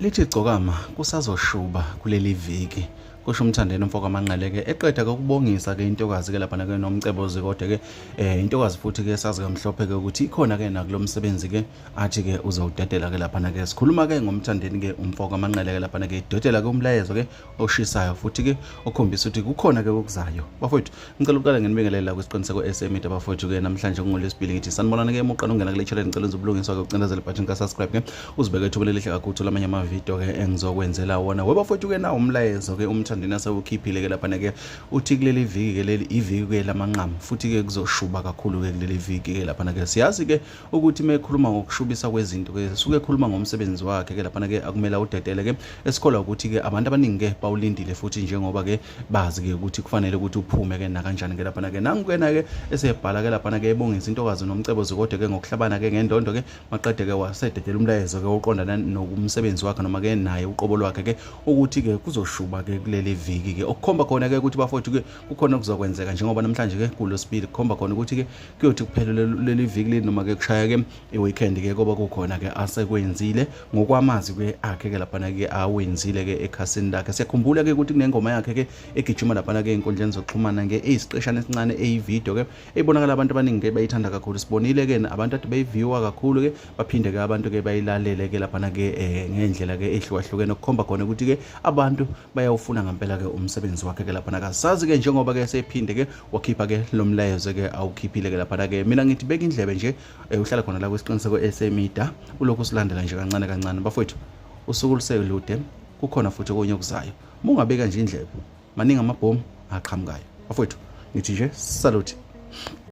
Lithi igcokama kusazoshuba kuleli viki kusho uMthandeni umfo kaManqele ke eqeda ke ukubongisa ke intokazi ke lapha ke Nomcebo Zikode ke intokazi futhi ke sazi kamhlophe ke ukuthi ikhona ke nakulo msebenzi ke athi ke uzowudedela ke lapha ke sikhuluma ke ngoMthandeni ke umfo kaManqele ke lapha ke idedela ke umlayezo ke oshisayo futhi ke okhombisa ukuthi kukhona ke okuzayo. Bafowethu, ngicela ukuqala nginibingelela kwisiqiniseko esemida bafowethu ke namhlanje kungolwesibili. Ngithi sanibonani ke muqala ungena kule channel, ngicela enze ubulungiswa ke ucindezele button ka subscribe ke uzibeke ithuba elihle kakhulu thola amanye ama video ke engizokwenzela wona. We bafowethu ke na umlayezo ke uMthandeni asewukhiphile ke lapha ke uthi kuleli viki ke leli iviki ke lamanqamu futhi ke kuzoshuba kakhulu ke kuleli viki ke lapha ke. Siyazi ke ukuthi uma ekhuluma ngokushubisa kwezinto ke suke ekhuluma ngomsebenzi wakhe ke laphana ke akumele awudedele ke esikholwa ukuthi ke abantu abaningi ke bawulindile futhi njengoba ke bazi ke ukuthi kufanele ukuthi uphume ke nakanjani ke laphana ke. Nangu ke na ke esebhala ke laphana ke ebongisa intokazi Nomcebo Zikode ke ngokuhlabana ke ngendondo ke maqede ke wasededela umlayezo ke oqondana nokumsebenzi wakhe noma ke naye uqobo lwakhe ke ukuthi ke kuzoshuba ke kuleli viki ke okukhomba khona ke ukuthi bafowethu ke kukhona okuzokwenzeka njengoba namhlanje ke kulosibili kukhomba khona ukuthi ke kuyothi kuphele leli viki leli noma ke kushaya ke i-weekend ke koba kukhona ke asekwenzile ngokwamazwi ke akhe ke laphana ke awenzile ke ekhasini lakhe. Siyakhumbula ke ukuthi kunengoma yakhe ke egijima laphana ke enkundleni zokuxhumana ke eyisiqeshana esincane eyivideo ke ebonakala abantu abaningi ke bayithanda kakhulu. Sibonile ke abantu ade beyiviewa kakhulu ke baphinde ke abantu ke bayilalele ke laphana ke ngendlela ke ehlukahlukene okukhomba khona ukuthi ke abantu bayawufuna ngempela ke umsebenzi wakhe ke laphana. Kasazi ke njengoba ke sephinde ke wakhipha ke lo mlayezo ke awukhiphile ke laphana ke. Mina ngithi beka indlebe nje, uhlala khona la kwisiqiniseko esemida ulokhu usilandela nje kancane kancane. Bafowethu, usuku luselude, kukhona futhi okunye okuzayo. Uma ungabeka nje indlebe, maningi amabhomu aqhamukayo. Bafowethu, ngithi nje salute.